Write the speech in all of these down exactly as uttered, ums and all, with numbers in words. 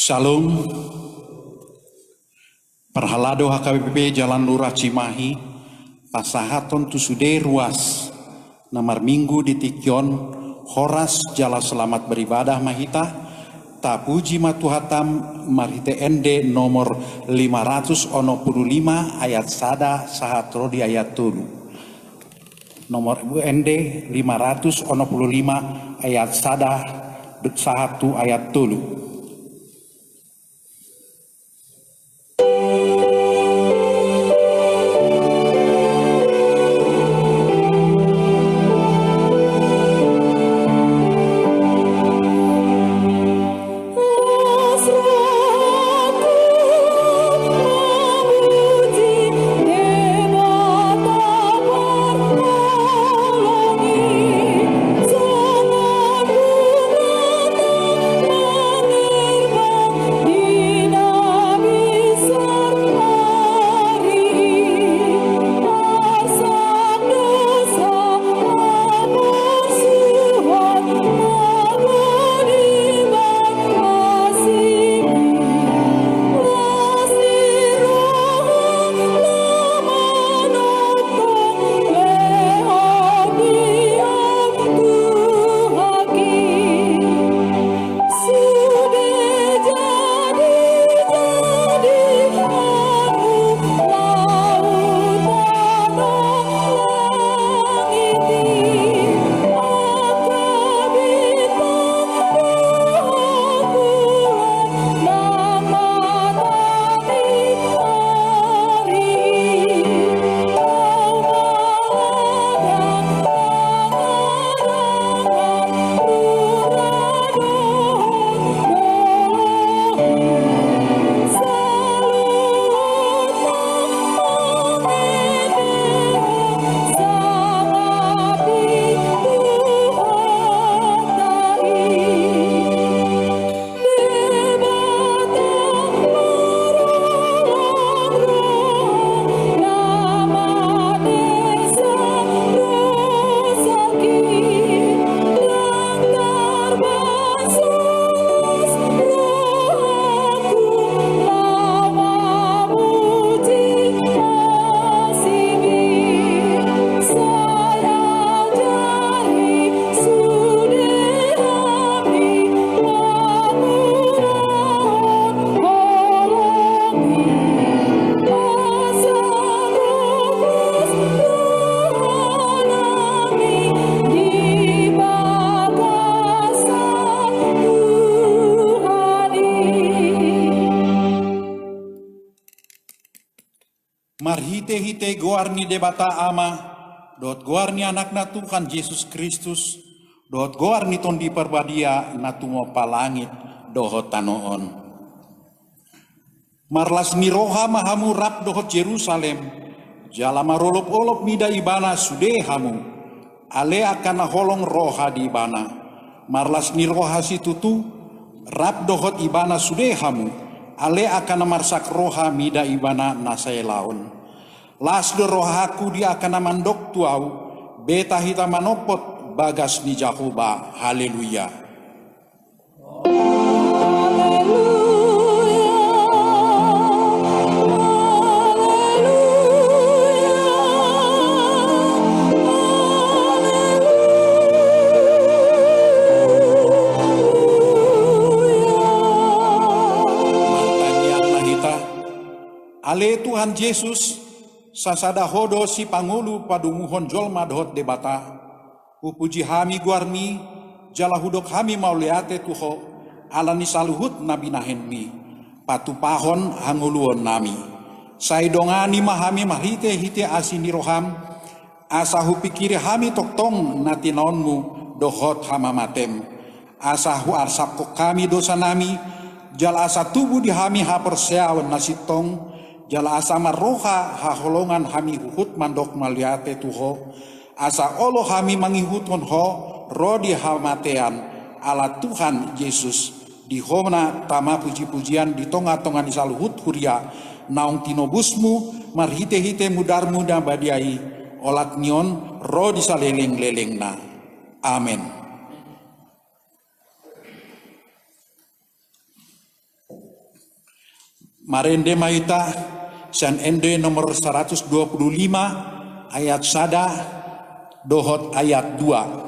Shalom. Parhalado H K B P Jalan Lurah Cimahi, pasahathon tu sude ruas na marminggu di tingki on, horas jala selamat beribadah ma hita. Tapuji ma Tuhanta marhite ende nomor lima ratus onom pulu lima ayat sada sahat ro di ayat tolu. Nomor ende lima ratus onom pulu lima ayat sada sahat tu ayat tolu. Marhite-hite goar ni Debata Ama, dohot goar ni Anakna Tuhan Jesus Kristus, dohot goar ni Tondi Parbadia na tumompa langit dohot tano on. Marlas ni roha ma hamu rap dohot Jerusalem, jala marolop-olop mida ibana sude hamu, ale angka na holong roha di ibana. Marlas ni roha situtu, rap dohot ibana sude hamu, ale angka na marsak roha mida ibana na saelaon. Las do rohangku di angka na mandok tu ahu, beta hita manompot bagas ni Jahowa. Haleluya. Martangiang ma hita. Ale Tuhan Jesus, sasada Ho do sipangolu padumuhon jolma dohot Debata. Hupuji hami goarMi, jala hudok hami mauliate tu Ho, ala ni saluhut na binahenMi. Patupahon hangoluonnami. Sai dongani ma hami marhite-hite asi ni rohaM, asa hupingkiri hami tongtong na tinaonMu dohot hamamateM. Asa huarsapkon hami dosanami, jala asa tubu di hami haporseaon na sintong, jala asa marroha haholongan hami huhut mandok mauliate tu Ho, asa olo hami mangihuthon Ho ro di hamatean, ala Tuhan Jesus, di Ho ma tama puji-pujian di tonga-tonga ni saluhut huria, naung tinobusMu marhite-hite mudarMu na badia i, olat ni on ro di saleleng-lelengna. Amen. Marende ma hita sian Ende nomor saratus dua pulu lima, ayat sada dohot ayat dua.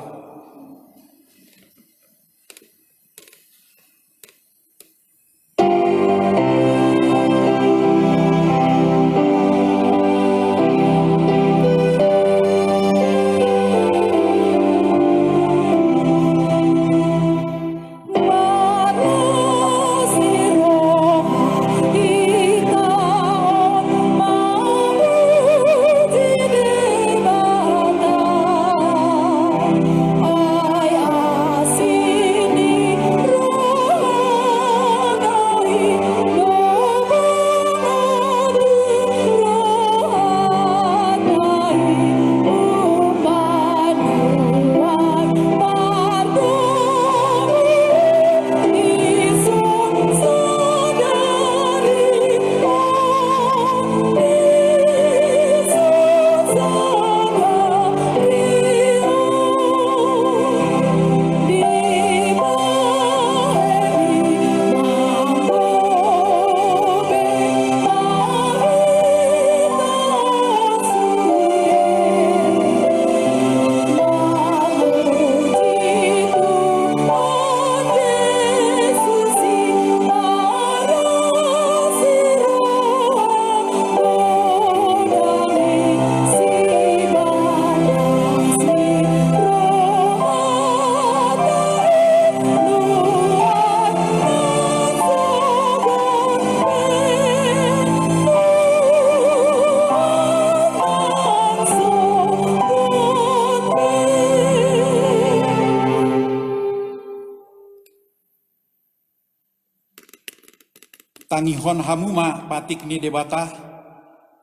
Tangihon hamu ma patik ni Debata,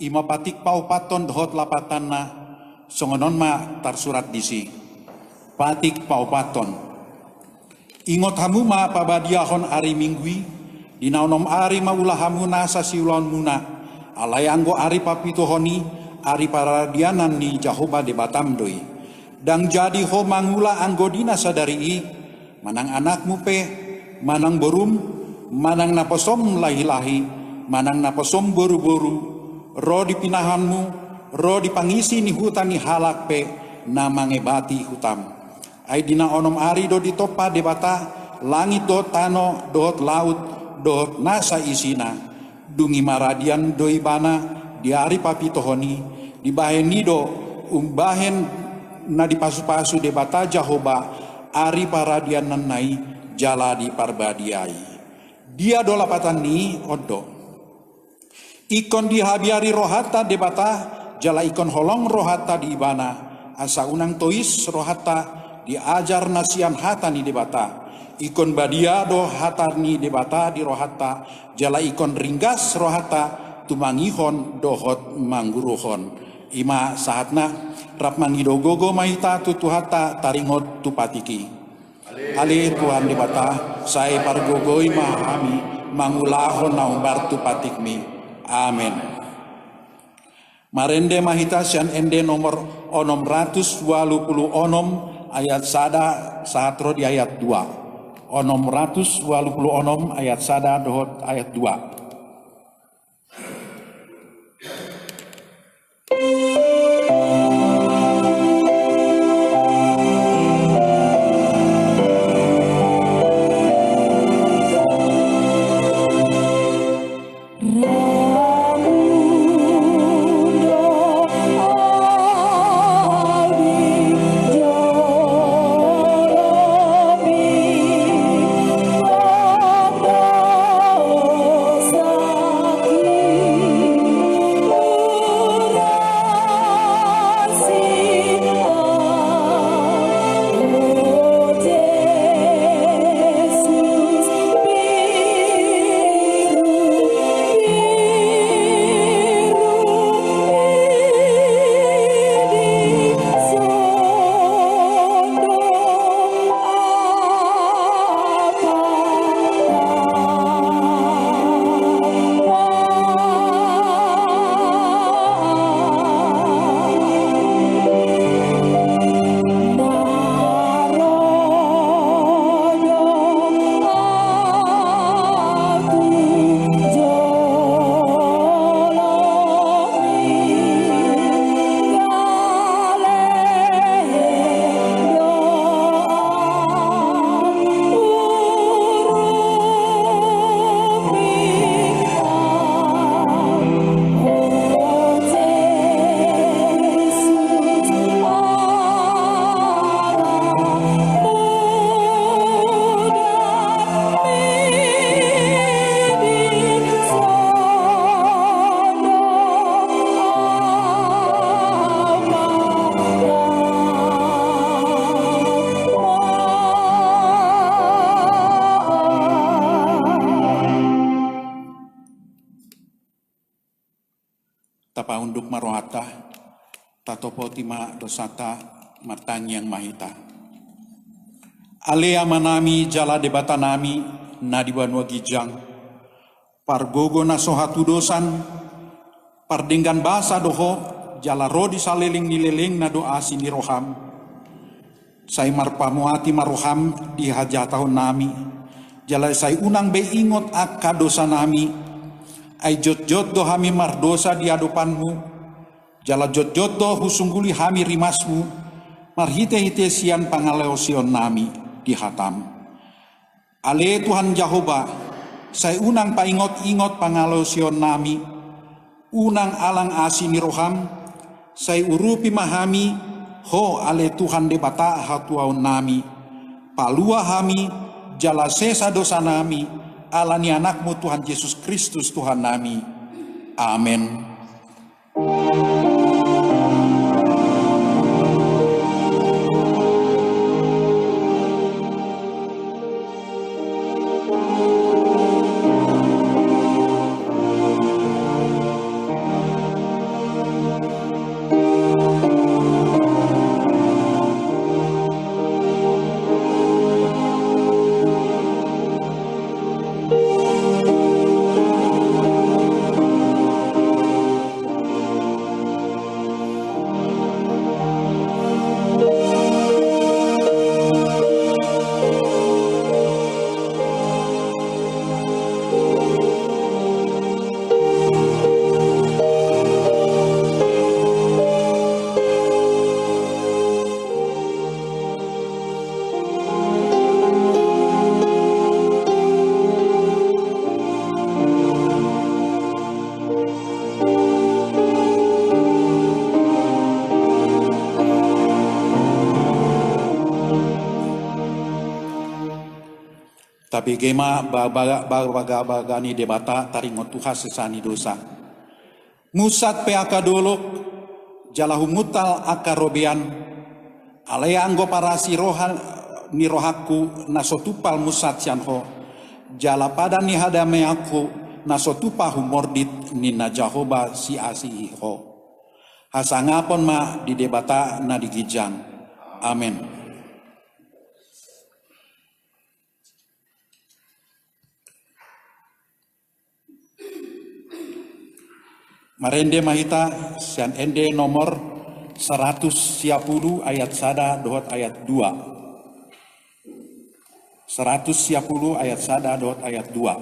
i ma patik paopathon dohot lapatanna, songon on ma tarsurat disi. Patik paopathon. Ingot hamu ma pabadiahon ari Minggu i, di na onom ari ma ula hamu nasa siulaonmuna, alai anggo ari papituhon i, ari paradianan ni Jahowa Debatam do i. Ndang jadi ho mangula anggo di na sadari i, manang anakmu pe, manang borum, manang naposom lahilahi, manang naposom boruboru, ro di pinahanmu, ro di pangisi ni huta ni halak pe na mangebati hutam. Ai di na onom ari do ditompa Debata langit dohot tano dohot laut dohot nasa isina. Dung i maradian do ibana di ari papituhon i, dibahen i do umbahen na dipasupasu Debata Jahowa ari paradiananna i jala diparbadiai. Dia do lapatan ni i? On do. Ingkon dihabiari rohanta Debata, jala ingkon holong rohanta di Ibana, asa unang tois rohanta di ajar na sian hata ni Debata. Ingkon badia do hata ni Debata di rohanta, jala ingkon ringgas rohanta tumangihon dohot mangguruhon. I ma sahatna. Rap mangido gogo ma hita tu Tuhanta taringot tu patik i. Ale Tuhan Debata, sai pargogoi ma hami mangulahon na hombar tu patikmi. Amen. Marende ma hita sian Ende nomor onom ratus ualu pulu onom, ayat sada sahat ro di ayat dua. Onom ratus ualu pulu onom, ayat sada dohot ayat dua. Tapaunduk ma rohanta, tatopoti ma dosanta, martangiang ma hita. Ale Amanami jala Debatanami na di banua ginjang, pargogo na so hatudosan, pardenggan basa do Ho, jala ro di saleleng ni lelengna do asi ni roham. Sai marpamuati ma roham di hajahatonnami, jala sai unang be ingot angka dosanami. Ai jotjot do hami mardosa di adopanmu, jala jotjot do husungguli hami rimasmu, marhitehite sian pangalaosionnami di hatam. Ale Tuhan Jahowa, sai unang paingotingot pangalaosionnami, unang alang asi ni roham, sai urupi ma hami Ho ale Tuhan Debata hatuaonnami, palua hami, jala sesa dosanami, ala ni Anakmu Tuhan Jesus Kristus Tuhannami. Amen. Tabege ma ba-, ba-, ba-, bagabaga ni Debata taringot tu hasesaan ni dosa. Musat pe angka dolok, jala humuntal angka robean, alai anggo parasi roha ni rohangku na so tumpal musat sian Ho, jala padan ni hadameonku na so tupa humordit, ninna Jahowa siasi i Ho. Hasangapon ma di Debata na di ginjang. Amen. Marende ma hita sian ende nomor saratus sia pulu ayat sada dohot ayat dua. Saratus sia pulu ayat sada dohot ayat dua.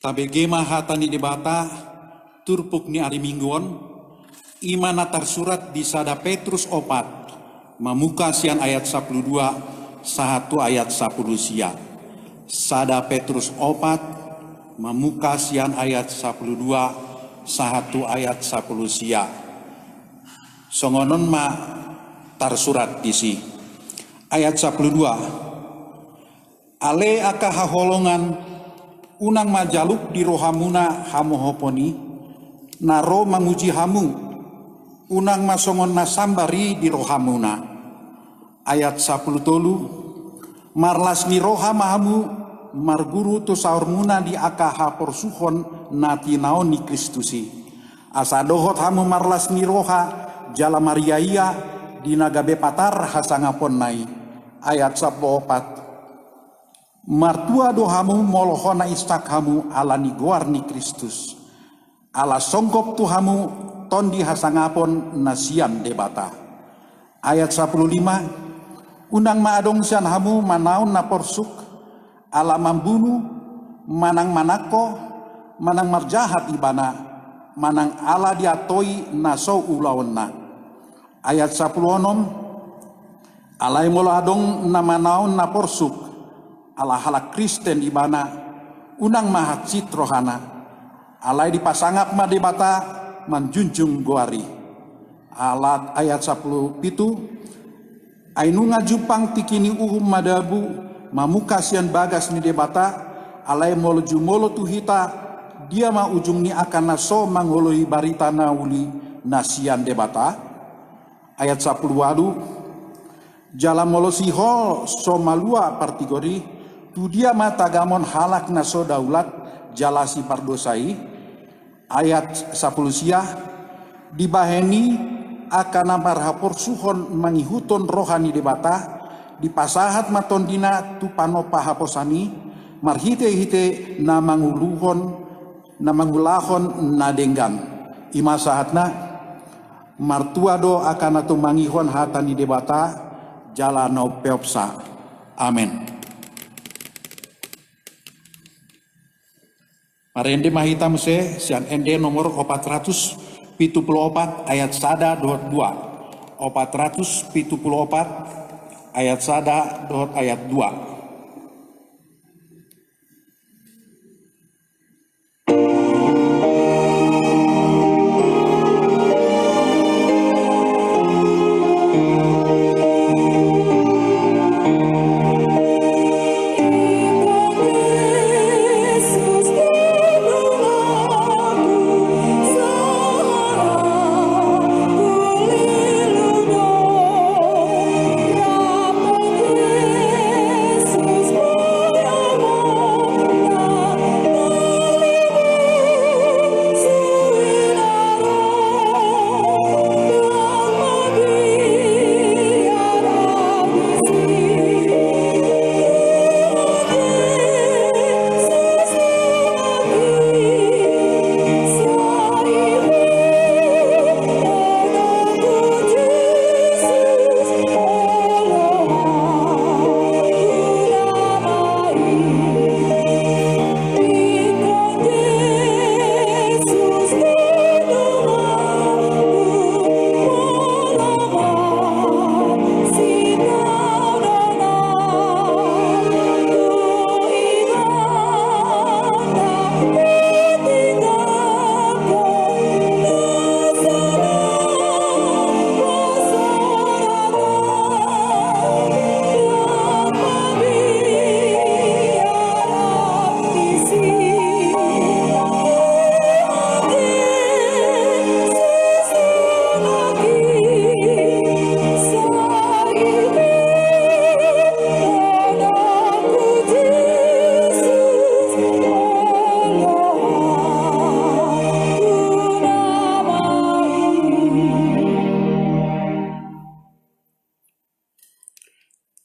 Tabege ma hata ni Debata, turpuk ni ari Minggu on, i ma na tarsurat di sada Petrus opat, mamungka sian ayat sapulu dua sahat tu ayat sapulu sia. Sada Petrus opat, mamungka sian ayat sapulu dua sahat tu ayat sapulu sia. Songon on ma tarsurat disi. Ayat sapuluh dua. Ale angka haholongan, unang ma jaluk di rohamuna hamohopon i, na ro manguji hamu, unang ma songon na sambar i di rohamuna. Ayat sapuluh tolu. Marlas ni roha ma hamu marguru tu saurmuna di angka haporsuhon na tinaon ni Kristus i, asa dohot hamu marlas ni roha jala mariaia di na gabe patar hasangaponna i. Ayat sapuluh opat. Martua do hamu molo hona istak hamu ala ni goar ni Kristus, ala songgop tu hamu tondi hasangapon na sian Debata. Ayat sapuluh lima. Unang ma adong sian hamu manaon na porsuk, ala mambunu, manang manangko, manang marjahat ibana, manang ala diantoi na so ulaonna. Ayat sapuluh onom. Alai molo adong na manaon na porsuk, ala halak Kristen ibana, unang ma hansit rohana. Alai dipasangap ma Debata manjunjung goar i. Ala ayat sapuluh pitu. Ai nunga jumpang tingki ni uhum madabu mamungka sian bagas ni Debata, alai molo jumolo tu hita, dia ma ujung ni angka na so mangoloi barita na uli na sian Debata? Ayat sapuluh ualu. Jala molo sihol so malua partigor i, tu dia ma tagamon halak na so daulat jala sipardosa i? Ayat sapuluh sia. Dibahen i, angka na marhaporsuhon mangihuthon roha ni Debata, dipasahat ma tondina tu panompa haposan i, marhitehite na manguluhon, na mangulahon na denggan. I ma sahatna. Martua do angka na tumangihon hata ni Debata jala na umpeopsa. Amen. Marende ma hita muse sian ende nomor opat ratus pitu puluh opat ayat sada dohot dua. Opat ratus pitu puluh opat ayat sada dohot ayat dua.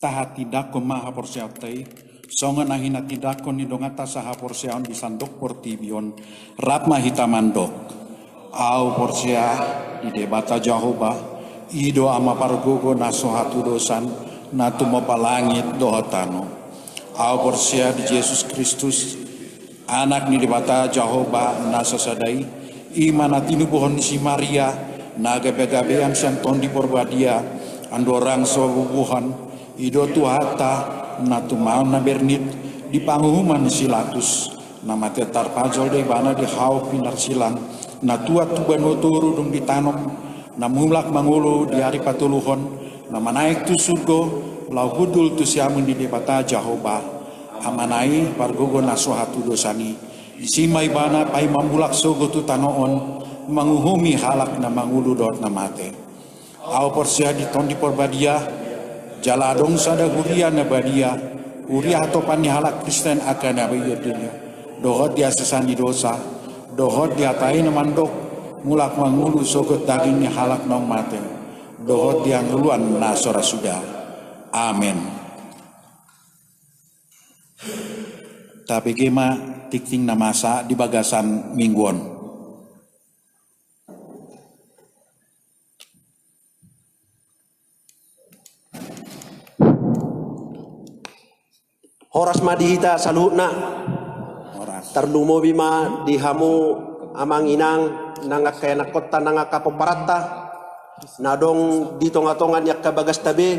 Tahatindangkon ma haporseaonta i, songon na hinatindangkon ni donganta sahaporseaon di sandok portibi on. Rap ma hita mandok. Ahu porsea di Debata Jahowa, i do Ama pargogo na so hatudosan, na tumompa langit dohot tano. Ahu porsea di Jesus Kristus, Anak ni Debata Jahowa na sasada i, i ma na tinubuhon ni si Maria, na gabegabean sian Tondi Porbadia, andorang so bubuhan, i do Tuhanta, na tumaon na bernit, di panguhuman ni si Pilatus, na mate tarpajal do ibana di hau pinarsilang, na tuat tu banua toru dung ditanom, na mulak mangolu di ari patoluhon, na manaek tu surgo, laho hundul tu siamun ni Debata Jahowa, Amana i, pargogo na so hatudosan i. Disi ma Ibana paima mulak sogot tu tano on, manguhumi halak na mangolu dohot na mate. Ahu porsea di Tondi Parbadia, jala adong sada huria na badia, huria hatopan ni halak Kristen angka na badia i, dohot di hasesaan ni dosa, dohot di hata i na mandok, mulak mangolu sogot daging ni halak naung mate, dohot di hangoluan na so ra suda. Amen. Tabege ma tingting na masa di bagasan minggu on. Horas ma di hita saluhutna. Horas. Tarlumobi ma di hamu amang inang, nang angka ianakhonta, nang angka pomparanta, na adong di tongatonga ni angka bagasta be,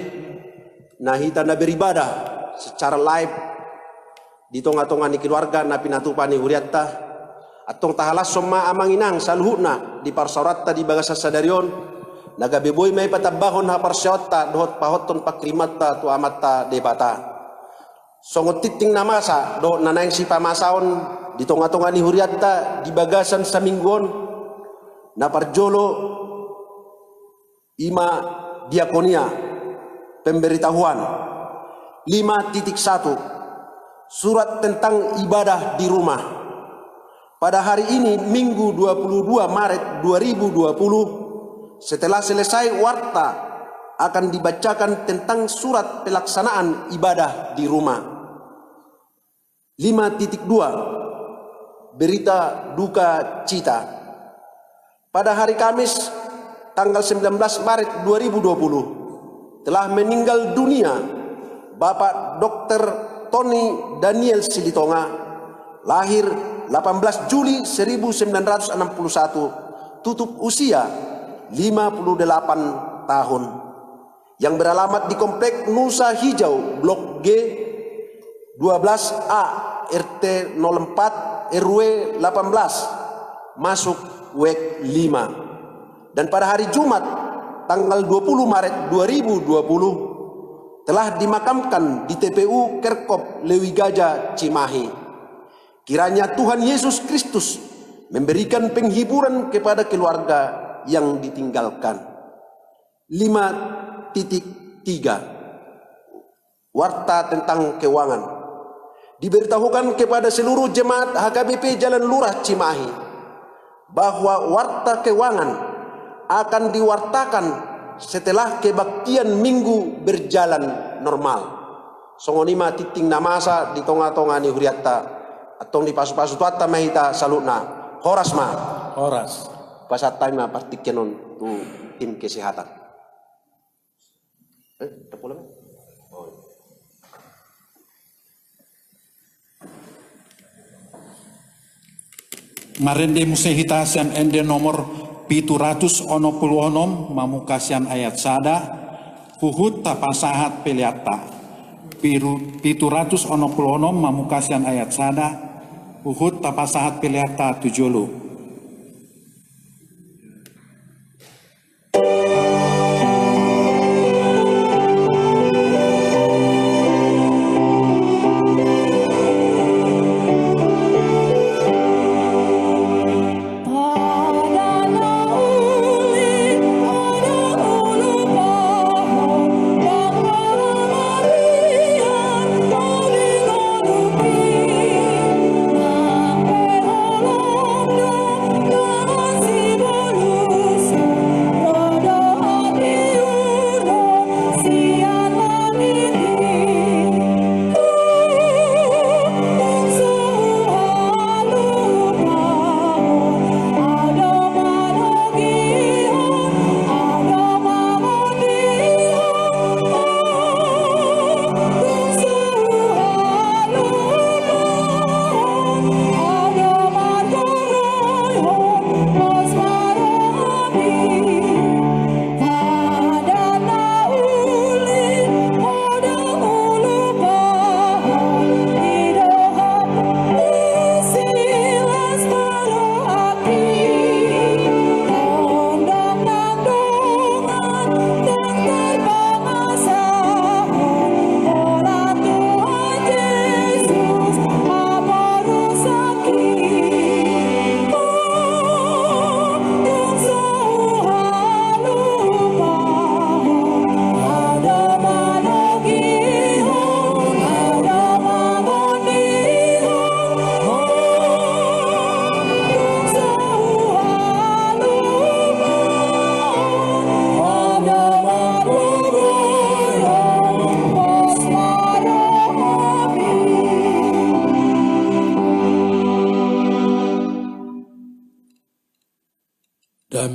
na hita na beribadah secara live di tongatonga ni keluarga na pinatupa ni hurianta. Antong tahalashon ma amang inang saluhutna di parsaoranta di bagasan sadari on, na gabe boi ma i patambahon haporseaonta dohot pahothon panghirimanta tu Amanta Debata. Songon tingting na masa dohot na naeng sipamasaon di tongatonga ni hurianta di bagasan saminggu on, na parjolo i ma diakonia, pemberitahuan. Lima titik satu. Surat tentang ibadah di rumah. Pada hari ini, Minggu dua puluh dua Maret dua ribu dua puluh, setelah selesai warta, akan dibacakan tentang surat pelaksanaan ibadah di rumah. Lima titik dua. Berita duka cita. Pada hari Kamis, tanggal sembilan belas Maret dua ribu dua puluh, telah meninggal dunia Bapak Dokter Tony Daniel Silitonga, lahir delapan belas Juli seribu sembilan ratus enam puluh satu, tutup usia lima puluh delapan tahun, yang beralamat di Komplek Nusa Hijau, Blok G, dua belas A, R T nol empat, R W delapan belas, masuk W E K lima. Dan pada hari Jumat, tanggal dua puluh Maret dua ribu dua puluh, telah dimakamkan di T P U Kerkop Lewi Gaja, Cimahi. Kiranya Tuhan Yesus Kristus memberikan penghiburan kepada keluarga yang ditinggalkan. Lima titik tiga. Warta tentang keuangan. Diberitahukan kepada seluruh jemaat H K B P Jalan Lurah Cimahi bahwa warta keuangan akan diwartakan setelah kebaktian Minggu berjalan normal. Songon i ma tingting na masa di tongatonga ni hurianta. Antong dipasupasu Tuhanta ma hita saluhutna. Horas ma. Horas. Pasahat hami ma partingkian on tu tim kesehatan. Eh, tapulung. Oh. Marende muse hita sian ende nomor pitu ratus onom pulu onom, mamungka sian ayat sada, huhut tapasahat peleanta. Piru-, pitu ratus onom pulu onom, mamungka sian ayat sada, huhut tapasahat peleanta tu jolo.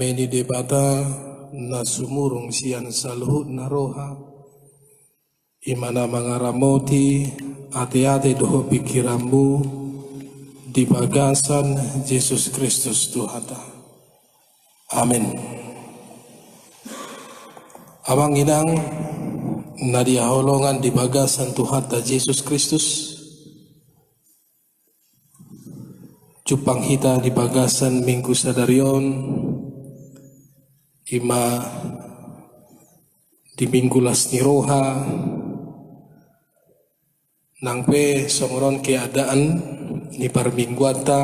Dame ni Debata na sumurung sian saluhutna roha, i ma na mangaramoti ateate dohot pingkiranmu di bagasan Jesus Kristus Tuhanta. Amen. Amang inang na hinaholongan di bagasan Tuhanta Jesus Kristus, jumpang hita di bagasan Minggu sadari on, i ma di Minggu las ni roha, nang pe songon on keadaan ni parmingguanta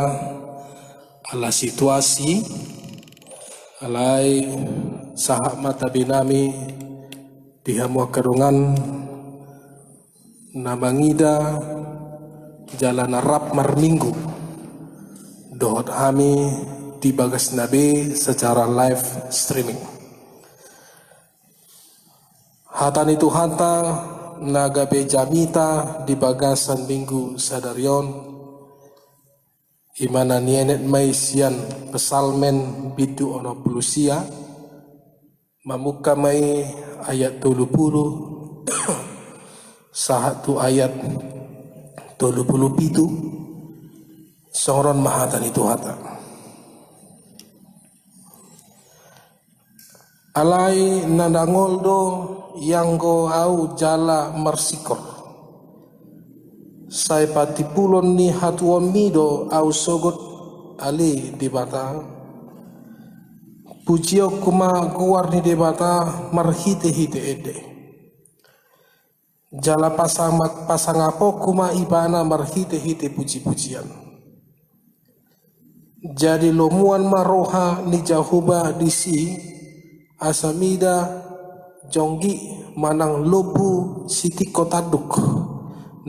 ala situasi, alai sahat ma tabenami di hamu angka dongan na mangida jala na rap marminggu dohot hami di bagasna be secara live streaming. Hata ni Tuhanta na gabe jamita di bagasan Minggu sadari on, i ma na nienet ma i sian Psalmen bindu onom pulu sia, mamungka ma i ayat tolu pulu sahat tu ayat tolu pulu pitu. Songon on ma hata ni Tuhanta. Alai na dangol do ianggo ahu jala marsingkor. Sai patimbulon ni hatuaonmi do ahu sogot, ale Debata. Pujionku ma goar ni Debata marhitehite ende. Jala pasang-, pasangaponku ma ibana marhitehite pujipujian. Jadi lomoan ma roha ni Jahowa disi, asa mida jonggi manang lombu sitingko tanduk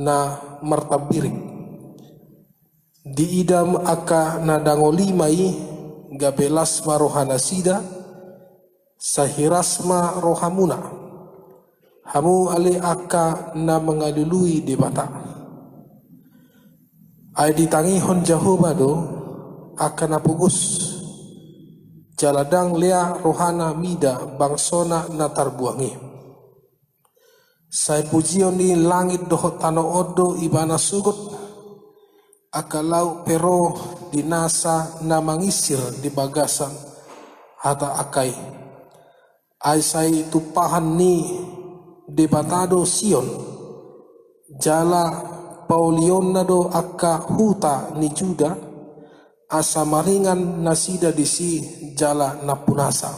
na martambirik. Diida angka na dangol i ma i, gabe las ma rohanasida, sai hiras ma rohamuna. Hamu ale angka na mangalului Debata. Ai ditangihon Jahowa do angka na pogos, jala ndang lea rohana mida bangsona na tarbuang i. Sai pujion ni langit dohot tano on do ibana sogot, angka laut pe ro di nasa na manginsir di bagasan hata angka i. Ai sai tumpahan ni Debata do Sion, jala paulionna do angka huta ni Juda, asa maringan nasida disi jala nampunasa.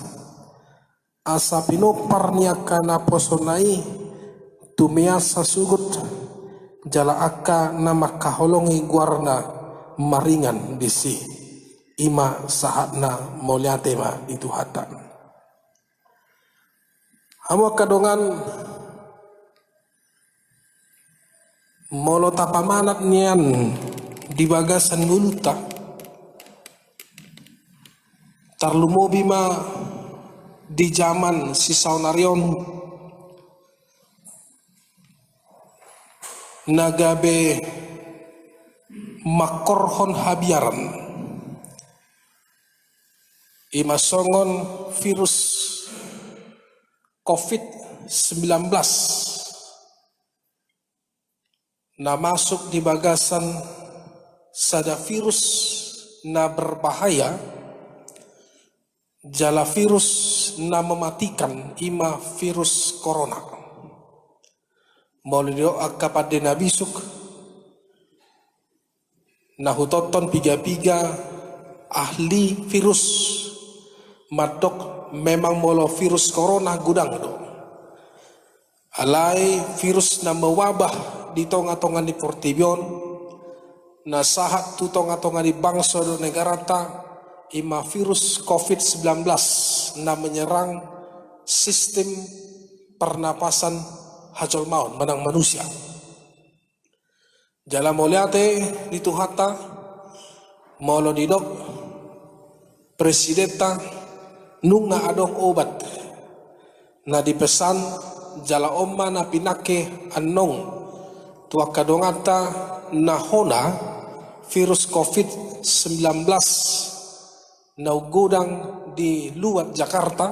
Asa pinompar ni angka naposona i tumean sasogot, jala angka na mangkaholongi goarna maringan disi. I ma sahatna, mauliate ma di Tuhanta. Hamu angka dongan, molo tapamanat nian di bagasan ngolunta, tarlumobi ma di jaman sisaonari on, na gabe mangkorhon habiaran, i ma songon virus covid sembilan belas na masuk di bagasan sada virus na berbahaya, jala virus na mematikan, i ma virus corona. Molo didok angka pande na bisuk, na hutonton piga-piga ahli virus, mandok memang molo virus corona godang do. Alai virus na mewabah di tonga-tonga ni portibi on, na sahat tu tonga-tonga ni bangso dohot negaranta, i ma virus covid sembilan belas na menyerang sistem pernapasan hajolmaon manang manusia. Jala mauliate di Tuhanta, molo didok presidenta nunga adong obat na dipesan, jala on ma na pinangke annon tu angka donganta na hona virus covid sembilan belas na godang di luat Jakarta,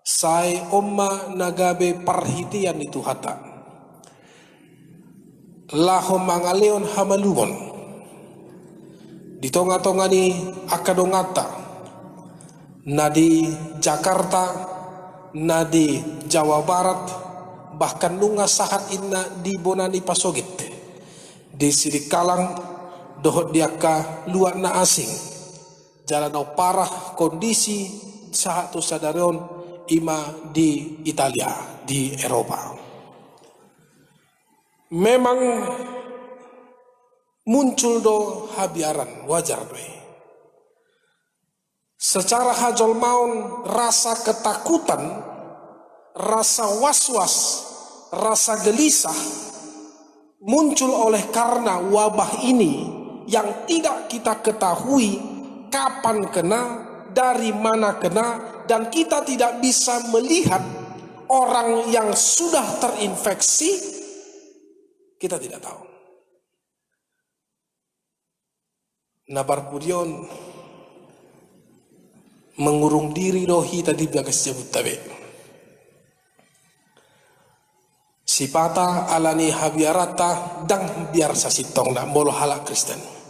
sai on ma na gabe parhitean ni Tuhanta. Laho mangalehon hamalumon di tonga-tonga ni angka donganta, na di Jakarta, na di Jawa Barat, bahkan nunga sahat inna di bona ni pasogit, di Sidikalang dohot di angka luat na asing. Jala na parah kondisi sahat tu sadari on i ma di Italia, di Eropa. Memang muncul do habiaran, wajar do i. Secara hajolmaon rasa ketakutan, rasa was-was, rasa gelisah muncul oleh karena wabah ini yang tidak kita ketahui kapan kena, dari mana kena, dan kita tidak bisa melihat orang yang sudah terinfeksi, kita tidak tahu. Na parpudi on, mengurung diri do hita di bagas jabunta be. Sipata ala ni habiaranta ndang biar sasintongna molo halak Kristen.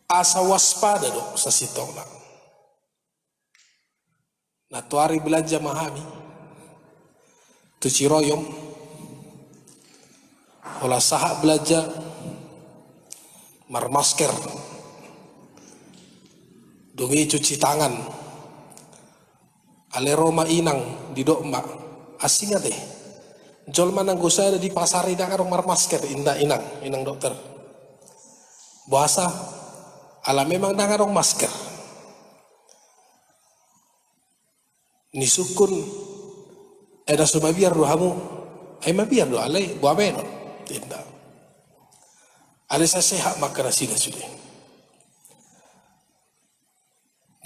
Asa waspada do sasintongna. Nantoari belanja ma hami tu Ciroyom, holan sahat belanja marmasker, dung i cuci tangan. Alai ro ma inang, didok ma, "Asing ate, jolma nanggo sada di pasar i ndang adong marmasker, inna inang, inang dokter. Boasa? Ala memang ndang adong masker." Nisungkun, "Ai na so mabiar do hamu?" "Ai mabiar do, alai boha baenon?" ninna. Alai sai sehat ma angka nasida sude.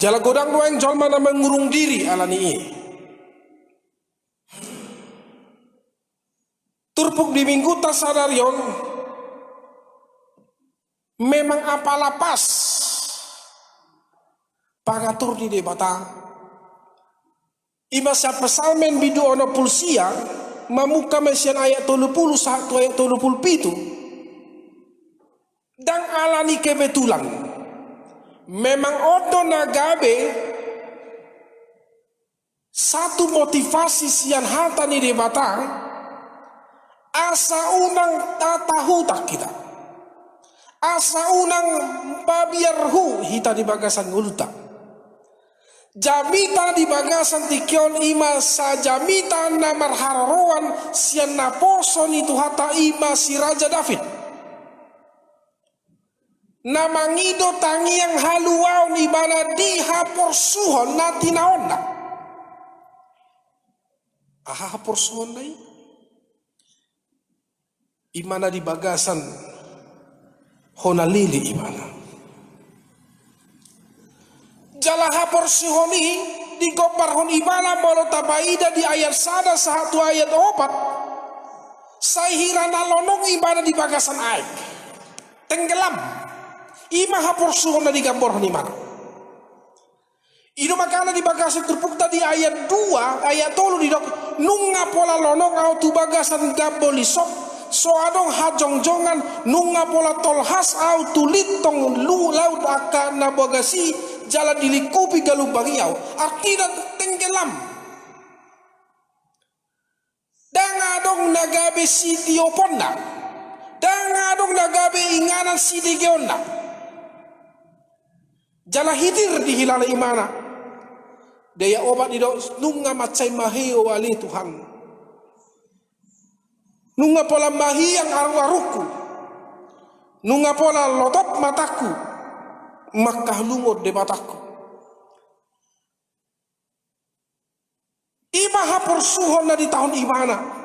Jala godang do nuaeng jolma na mengurung diri ala ni i. Turpuk di Minggunta sadari on, memang apala pas pangatur ni Debata. I ma sian Psalmen bindu onom pulu sia, mamungka ma sian ayat tolu pulu sahat tu ayat tolu pulu pitu. Ndang ala ni kebetulan. Memang on do na gabe satu motivasi sian hata ni Debata, asa unang tatahutan hita, asa unang mabiar hu hita di bagasan ngolunta. Jamita di bagasan tingki on i ma sajamita na marharoroan sian naposo ni Tuhanta, i ma si Raja David. Na mangido tangiang haluaon ibana di haporsuhon na tinaonna. Aha haporsuhonna i? I ma na di bagasan hona lele ibana. Jala haporsuhon i digombarhon ibana molo tapaida di ayat sada sahat tu ayat opat, sai hira na lonong ibana di bagasan aek. Tenggelam. I ma haporsuhon na digambarhon ibana. I do makana di bagasan turpukta di ayat dua, ayat tolu didok, "Nunga pola lonong ahu tu bagasan gambo lisok, so adong hajongjongan, nunga pola tolhas ahu tu lintong lu-, laut angka na bagas i, jala dilingkupi galumbang i ahu." Artina tenggelam. Ndang adong na gabe sitioponna. Ndang adong na gabe inganan sidegeonna. Jala hitir dihilala ibana. Di ayat opat didok, "Nunga mansai maheu ale Tuhan. Nunga pola mahiang aruarungku. Nunga pola lotop matangku mangkaholongi Debatangku." I ma haporsuhon na ditahon ibana.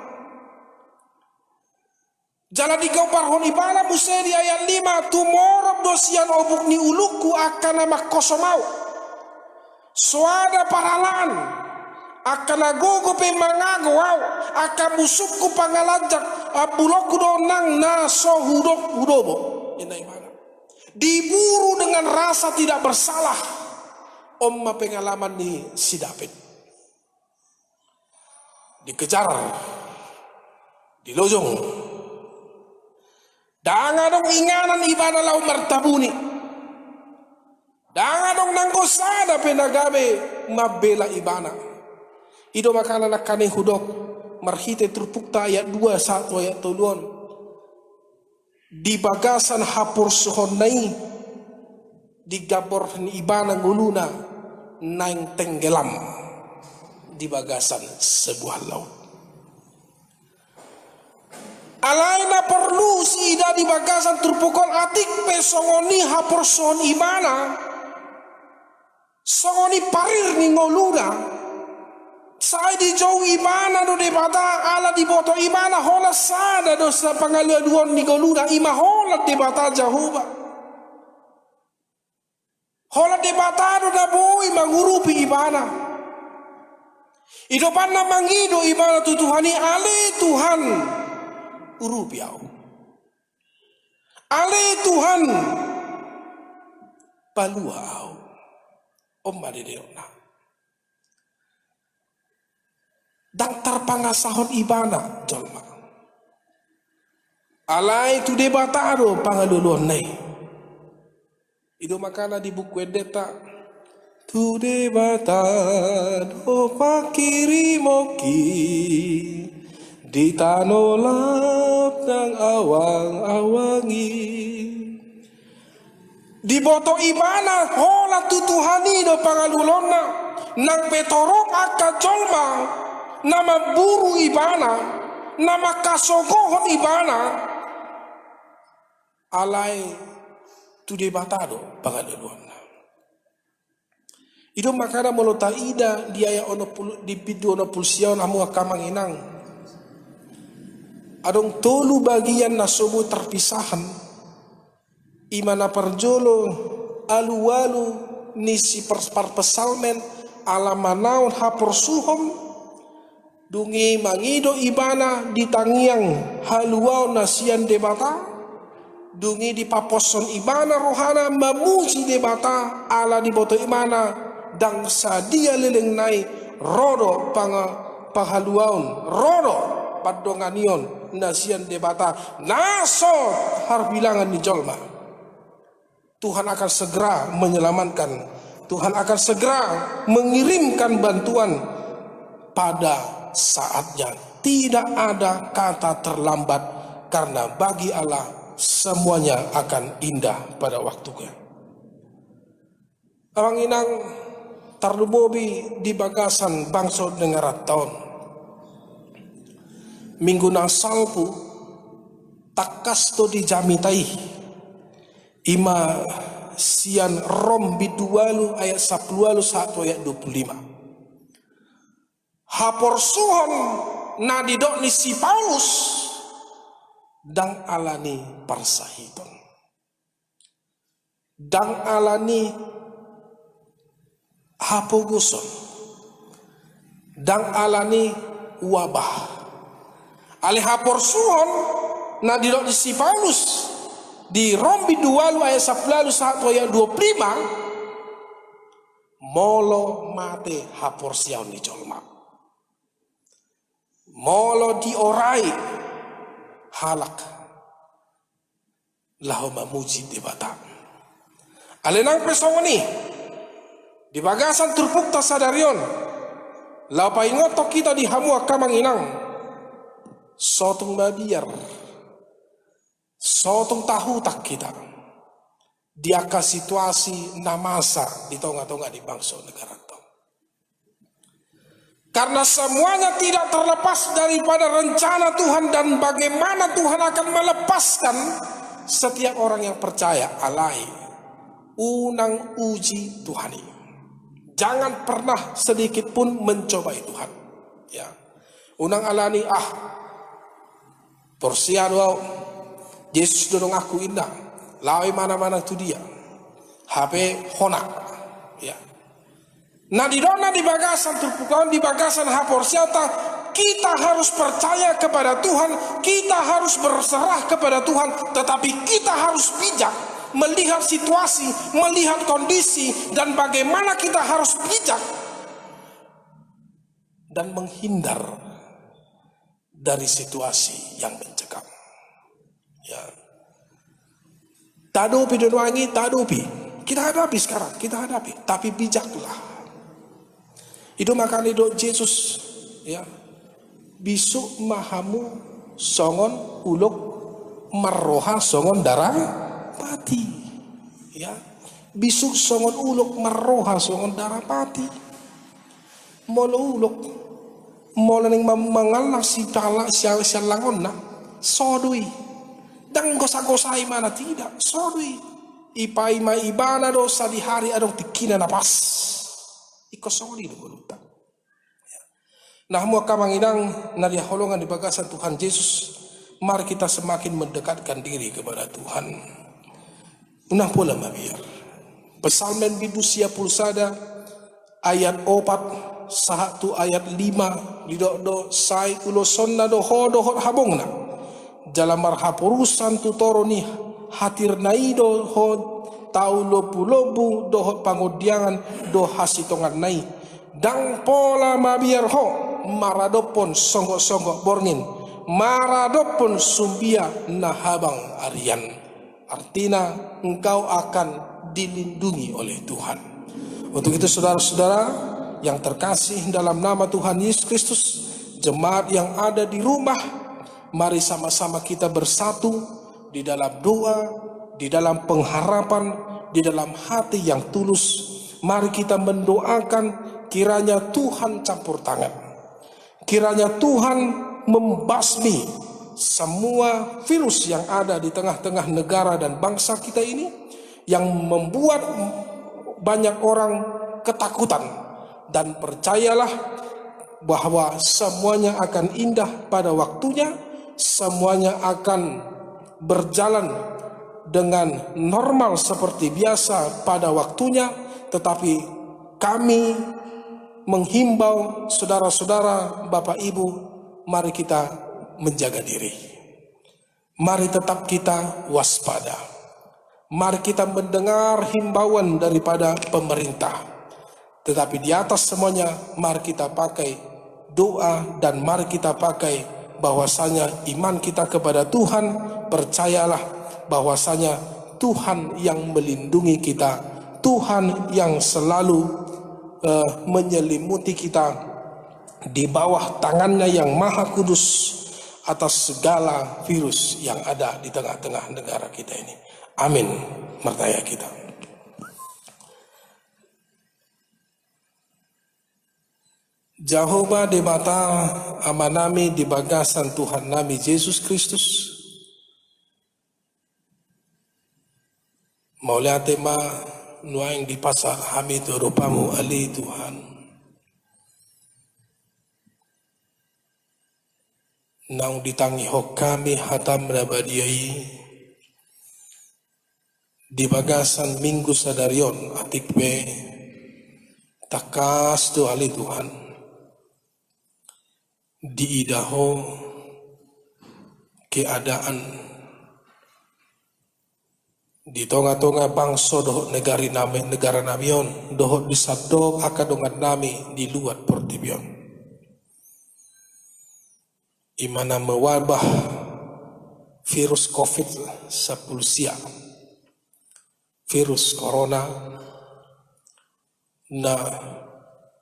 Jala digombarhon ibana muse di ayat lima, "Tumorop do sian obuk ni ulungku angka na manghosom ahu. Soada parhalaan, angka na gogo pe mangago ahu, angka musungku pangalanjak, ambulongku do nang na so hudok hudobo." Ninna ibana. Diburu dengan rasa tidak bersalah. On ma pengalaman ni si David. Dikejar, dilojong. Ndang adong inganan ibana laho martabuni. Ndang adong nanggo sada pe na gabe mambela ibana. I do makana nangkaning hudok marhite turpukta ayat dua sahat tu ayat tolu on. Di bagasan haporsuhonna i, digamborhon ibana ngoluna naeng tenggelam di bagasan sebuah laut. Alai na porlu siida di bagasan turpuk on, atik pe songon i haporsuhon ibana, songon i parir ni ngoluna, sai dijou ibana do Debata, ala diboto ibana holan sada do sa pangalualuhon ni ngoluna, i ma holan Debata Jahowa. Holan Debata do na boi mangurupi ibana. I do umbahen na mangido ibana tu Tuhan i, ale Tuhan, urupi ahu. Ale Tuhan, palua ahu. On ma didokna. Ndang tarpangasahon ibana jolma. Alai tu Debata do pangalualuhonna i. I do makana di Buku Endenta, tu Debata do panghirimonki di tano lap nang awangawang i. Diboto ibana holan tu Tuhan i do pangalualuhonna, nang pe torop angka jolma na mamburu ibana, na mangkasogohon ibana, alai tu Debata do pangalualuhonna. I do makana molo taida di ayat onom pulu, di bindu onom pulu sia on, hamu angka amang inang, adong tolu bagian na so boi tarpisahon. I ma na parjolo, alualu ni si par-, parpsalmen ala manaon haporsuhon, dung i mangido ibana di tangiang haluaon na sian Debata, dung i dipaposhon ibana rohana mamuji Debata, ala diboto ibana ndang sadia lelengna i ro do panga-, panghaluaon, ro do pandonganion na sian Debata, na so harbilangan ni jolma. Tuhan akan segera menyelamatkan. Tuhan akan segera mengirimkan bantuan pada saatnya. Tidak ada kata terlambat, karena bagi Allah semuanya akan indah pada waktunya. Amang inang, tarlumobi di bagasan bangso negaranta on. Minggu na salpu, tangkas do dijamita i. I ma sian Rom bindu ualu ayat sampulu ualu sahat tu ayat dua pulu lima. Haporsuhon na nidok ni si Paulus ndang alani parsahiton. Ndang alani hapogoson, ndang alani wabah. Alai haporsuhon na nidok ni si Paulus di Rom bindu ualu ayat sampulu ualu sahat tu ayat dua pulu lima, molo mate haporseaon ni jolma, molo diorai halak laho mamuji Debata. Alai nang pe songon i, di bagasan turpukta sadari on, laho paingothon hita di hamu angka amang inang, so tung mabiar, so tung tahutak hita di angka situasi na masa di tongatonga ni bangso negaranta on. Karena semuanya tidak terlepas daripada rencana Tuhan dan bagaimana Tuhan akan melepaskan setiap orang yang percaya. Alai, unang uji Tuhan i. Jangan pernah sedikit pun mencobai Tuhan. Ya. Unang alani, ah, porsea do au, Jesus do donganku, inna, laho i manang-manang tu dia, hape hona. Ya. Na nidokna di bagasan turpukta on, di bagasan haporseaonta, kita harus percaya kepada Tuhan, kita harus berserah kepada Tuhan, tetapi kita harus bijak melihat situasi, melihat kondisi, dan bagaimana kita harus bijak dan menghindar dari situasi yang mencekam. Ya. Tahadopi do nuaeng i, tahadopi. Kita hadapi sekarang, kita hadapi. Tapi bijaklah. I do makana didok Jesus, ya. Bisuk ma hamu songon ulok marroha songon darapati. Ya. Bisuk songon ulok marroha songon darapati. Molo ulok, molo naeng ma-, mangallang sipala-, sia-, siallangonna, so do i. Ndang gosa-gosa ibana, tidak, so do i. Ipaima ibana do sadihari adong tingkina na pas. Ingkon songon i do ngolunta. Nah, hamu angka amang inang na hinaholongan di bagasan Tuhan Jesus, mari kita semakin mendekatkan diri kepada Tuhan. Unang pola mabiar. Psalmen bindu sia pulu sada ayat opat sahat tu ayat lima, didok do: Sai ulosonna do ho dohot habongna, jala marhaporusan tu toru ni hatirna i do ho tau lombu-lombu dohot pangondiangan do hasitonganna i. Ndang pola mabiar ho maradophon songgok-songgok borngin, maradophon sumbia na habang arian. Artinya, engkau akan dilindungi oleh Tuhan. Untuk itu, saudara-saudara yang terkasih dalam nama Tuhan Yesus Kristus, jemaat yang ada di rumah, mari sama-sama kita bersatu di dalam doa, di dalam pengharapan, di dalam hati yang tulus. Mari kita mendoakan kiranya Tuhan campur tangan. Kiranya Tuhan membasmi semua virus yang ada di tengah-tengah negara dan bangsa kita ini, yang membuat banyak orang ketakutan. Dan percayalah bahwa semuanya akan indah pada waktunya, semuanya akan berjalan dengan normal seperti biasa pada waktunya, tetapi kami menghimbau saudara-saudara, Bapak Ibu, mari kita menjaga diri. Mari tetap kita waspada. Mari kita mendengar himbauan daripada pemerintah. Tetapi di atas semuanya, mari kita pakai doa dan mari kita pakai bahwasanya iman kita kepada Tuhan, percayalah bahwasanya Tuhan yang melindungi kita, Tuhan yang selalu, eh, menyelimuti kita di bawah tangannya yang maha kudus atas segala virus yang ada di tengah-tengah negara kita ini. Amin. Martangiang hita. Jahowa Debata Amanami di bagasan Tuhannami Jesus Kristus, mauliate ma nuaeng dipasahat hami tu adopanMu, ale Tuhan. Naung ditangihon hami hataM na badia i di bagasan Minggu sadari on, atik pe tangkas do ale Tuhan, diida Ho keadaan di tonga-tonga bangso dohot negari nami, negara nami on, dohot di sandok angka dongan nami di luat portibi on. I ma na mewabah virus covid sampulu sia, virus corona, na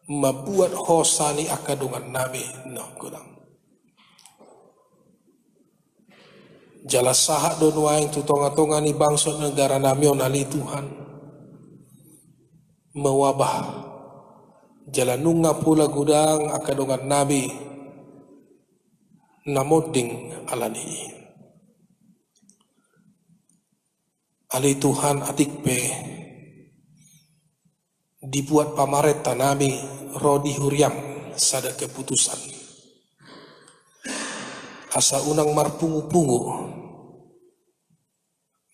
mambuat hosa ni angka dongan nami na godang. Jala sahat do nuaeng tu tonga-tonga ni bangso negara nami on ale Tuhan, mewabah, jala nunga pola godang angka dongan nami na monding ala ni i. Ale Tuhan, atik pe dibuat pamarenta nami ro di huriaM sada keputusan, asa unang marpungu-pungu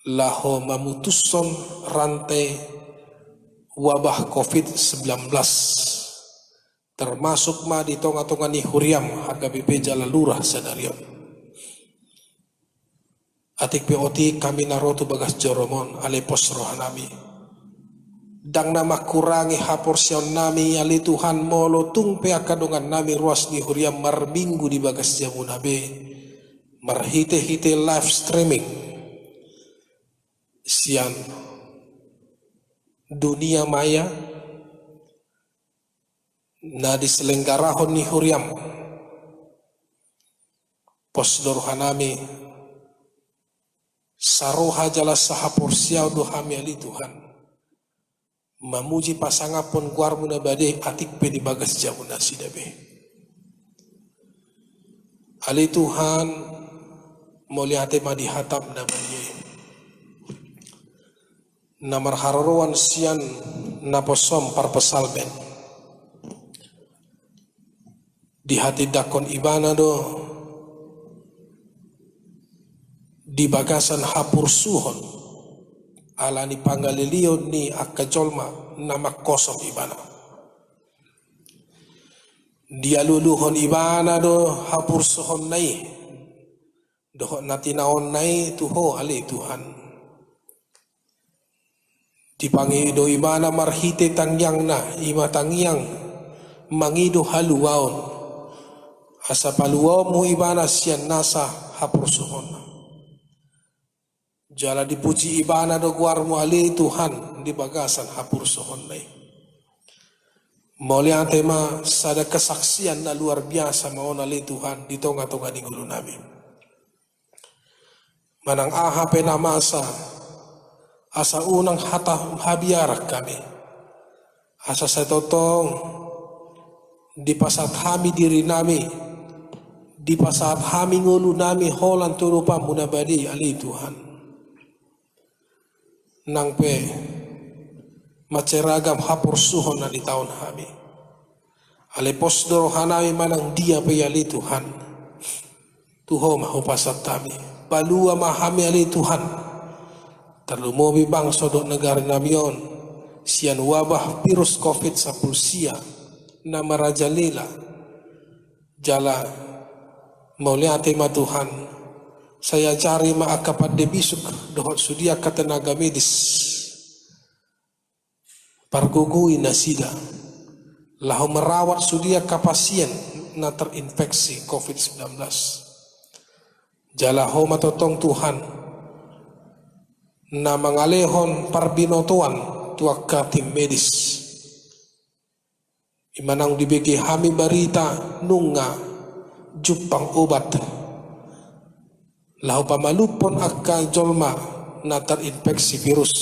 laho mamutushon rante wabah covid sembilan belas, termasuk ma di tonga-tonga ni huriaM H K B P jala lurah sadari on. Atik pe otik hami na ro tu bagas joro-Mon, ale pos rohanami. Ndang na mangkurangi haporseaonnami, ale Tuhan, molo tung pe angka dongannami ruas ni huria marminggu di bagas jabuna be, marhite-hite live streaming sian dunia maya na diselenggarahon ni huria-M. Pos do rohanami, saroha jala sahaporseaon do hami, ale Tuhan, mamuji pasangaphon goar-Mu na badia i atik pe di bagas jabu nasida be. Ale Tuhan, mauliate ma di hata-M na badia i, na marharoroan sian naposo-M parpsalmen. Dihatindangkon ibana do di bagasan haporsuhon, ala ni pangaleleon ni angka jolma na mangkosom ibana. Dialualuhon ibana do haporsuhonna i dohot na tinaonna i tu Ho, ale Tuhan. Dipangido ibana marhite tangiangna, i ma tangiang mangido haluaon, asa paluaon-Mu ibana sian nasa haporsuhonna. Jala dipuji ibana do goar-Mu, ale Tuhan, di bagasan haporsuhonna i. Mauliate ma, sada kesaksian na luar biasa ma on, ale Tuhan, di tonga-tonga ni ngolunami. Manang aha pe na masa, asa unang hata habiaran hami. Asa sai tongtong dipasahat hami dirinami, dipasahat hami ngolunami holan tu adopan-Mu na badia i, ale Tuhan. Nang pe mansai ragam haporsuhon na ditaon hami, ale pos do rohanami manang dia pe i, ale Tuhan. Tu Ho ma hupasahat hami. Palua ma hami, ale Tuhan, tarlumobi bangso dohot negaranami on sian wabah virus covid sampulu sia na merajalela. Jala mauliate ma Tuhan, sai ajari ma angka pande bisuk dohot sude angka tenaga medis, pargogoi nasida laho merawat sude angka pasien na terinfeksi covid sembilan belas. Jala Ho ma tongtong, Tuhan, na mangalehon parbinotoan tu angka tim medis. I ma naung dibege hami barita nunga jumpang obat laho pamalumhon angka jolma na terinfeksi virus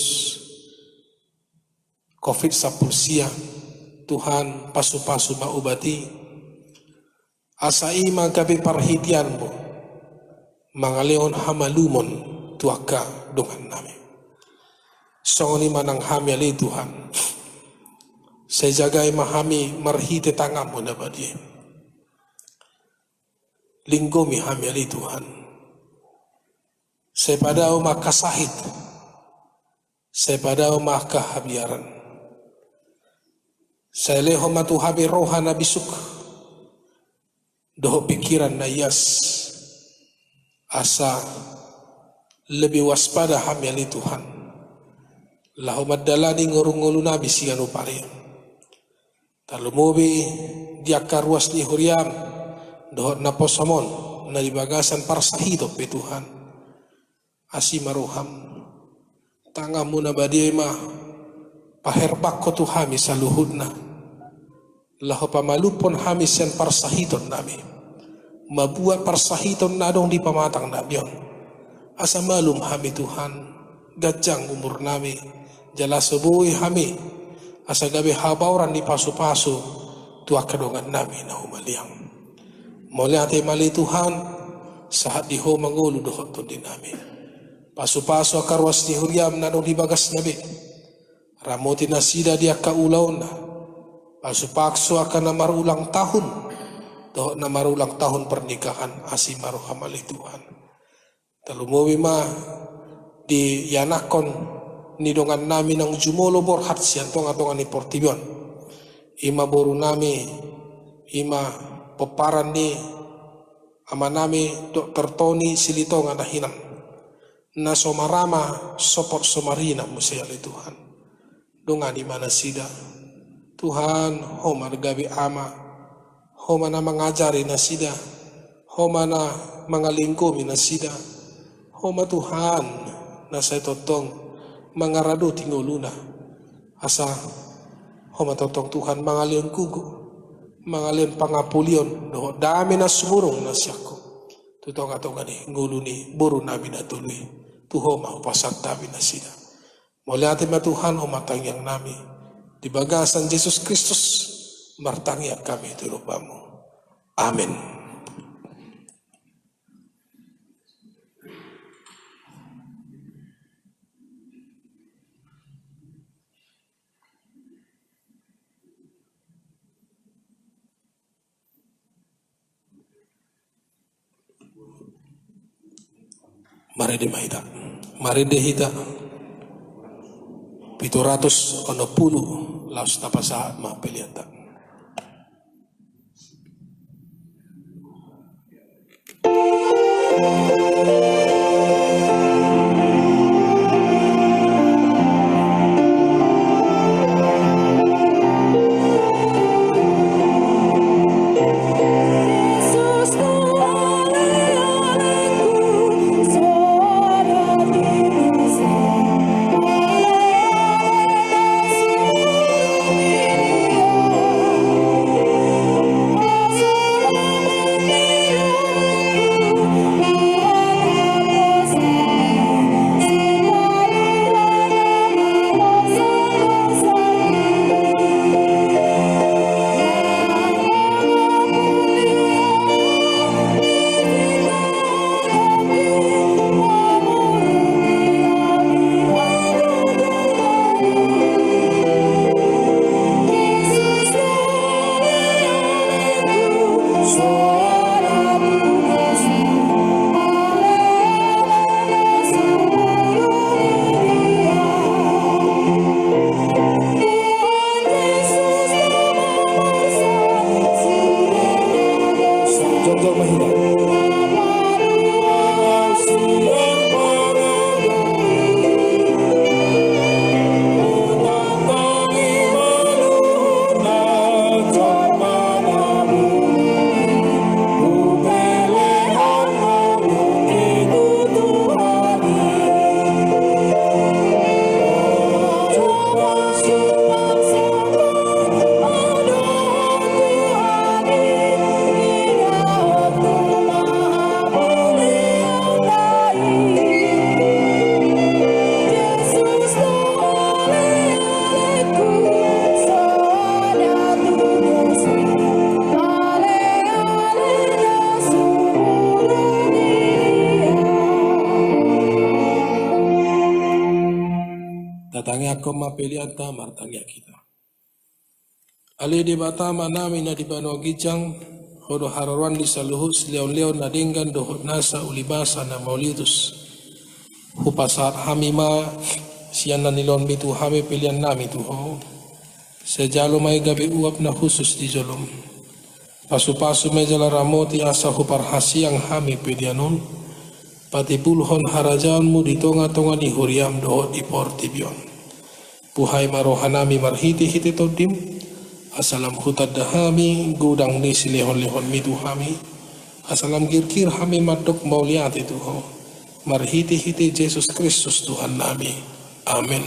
covid sampulu sia. Tuhan, pasu-pasu ma obat i, asa i ma gabe parhitean-Mu mangalehon hamalumon tu angka dongannami. Songon i ma nang hami, ale Tuhan. Sai jagai ma hami marhite tangan-Mu na badia i. Linggomi hami, ale Tuhan. Sai padao ma angka sahit, sai padao ma angka habiaran. Sai lehon ma tu hami roha na bisuk dohot pikiran na ias, asa lebih waspada hami, ale Tuhan, laho mandalani ngolu-ngolunami siganup ari. Tarlumobi di angka ruas ni huria-M dohot naposo-Mon na di bagasan parsahiton pe, Tuhan. Asi ma roha-M. Tangan-Mu na badia i ma paherbangkon tu hami saluhutna, laho pamalumhon hami sian parsahitonnami, mambuat parsahiton na adong di pamatangnami on. Asa malum hami, Tuhan, ganjang umurnami, jala so boi hami asa gabe habaoran ni pasu-pasu tu angka dongannami na humaliang. Mauliate ma, ale Tuhan, sahat di Ho ma ngolu dohot tondinami. Pasu-pasu angka ruas ni huria-M na adong di bagasna be. Ramoti nasida di angka ulaonna. Pasu-pasu angka na marulang tahun dohot na marulang tahun pernikahan. Asi ma roha-M, ale Tuhan. Tarlumobi ma di ianakhon ni dongannami naung jumolo borhat sian tonga-tonga ni portibi on. I ma borunami, i ma pomparan ni amanami Dokter Tony Silitonga na hinan. na so marama, sopot so marinang muse ale Tuhan. Dongani ma nasida. Tuhan, Ho ma gabe ama, Ho ma na mangajari nasida, Ho ma na mangalinggomi nasida, Ho ma Tuhan, na sai tongtong mangaradoti ngoluna, asa Ho ma tongtong Tuhan mangalehon gogo, mangalehon pangapulion, dohot dame na sumurung na sian Ho. Tu tonga-tonga ni ngolu ni boru nami na tolu i, tu Ho ma hupasahat hami nasida. Mauliate ma Tuhan, Ho ma tangiang nami. Di bagasan Jesus Kristus, martangiang hami tu Ho Bapa. Amen. Marende ma hita. Marende hita. Pitu ratus onom pulu, laos tapasahat ma peleanta. Tatangianghon ma peleanta, martangiang hita. Ale Debata Amanami na di banua ginjang, Ho do haroroan di saluhut silehon-lehon na denggan dohot nasa uli basa na mauliutus. Hupasahat hami ma sian na nilehonMi tu hami peleannami tu Ho. Sai jalo ma i gabe uap na hushus di jolom. Pasu-pasu ma i jala ramoti asa huparhaseang hami pelean on, patimbulhon harajaonMu di tonga-tonga ni huriaM dohot di portibi on. Buhai ma rohanami marhite-hite TondiM, asa lam hutanda hami godang ni silehon-lehonMi tu hami, asa lam girgir hami mandok mauliate tu Ho, marhite-hite Jesus Kristus Tuhannami. Amen.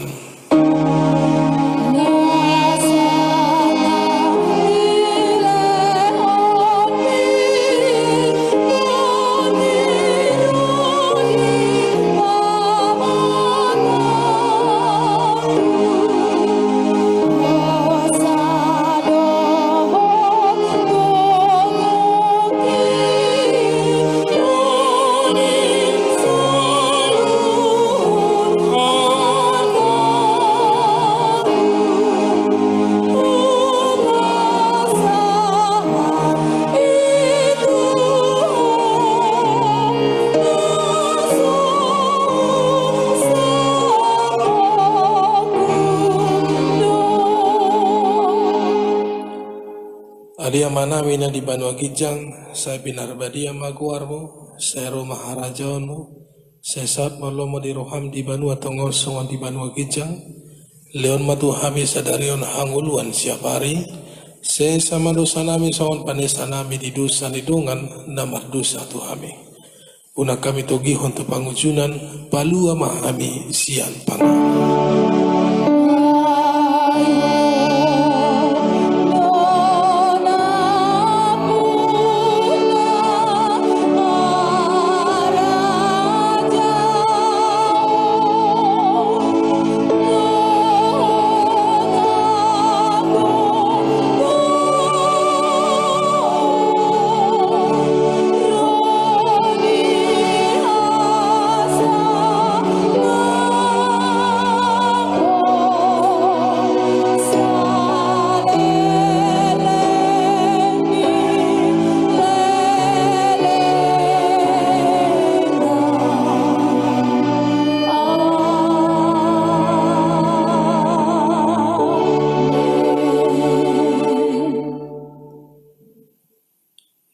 Ale Amanami na di banua ginjang, sai pinarbadia ma goarMu, sai ro ma harajaonMu, Sesa ma lomo ni roham di banua tonga on songon di banua ginjang. Lehon ma tu hami sadari on hangoluan siapari. Sesa ma dosanami songon panesanami di dosa ni dongan na mardosa tu hami. Unang hami togihon tu pangunjunan, palua ma hami sian pangago.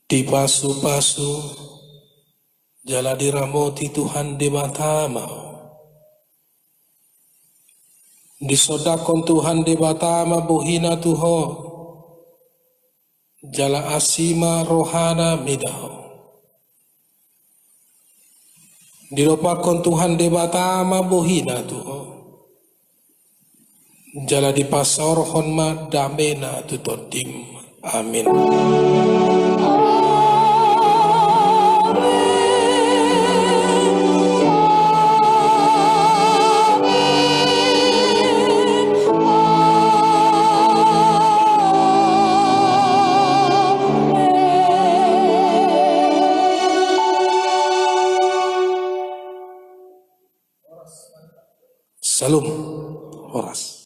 Dipasupasu jala diramoti Tuhan Debata ma ho. Disondangkon Tuhan Debata ma bohina tu ho, jala asi ma rohana mida ho. Didompakkon Tuhan Debata ma bohina tu ho, jala dipasaorhon ma damena tu tondim. Amin. Syalom. Horas.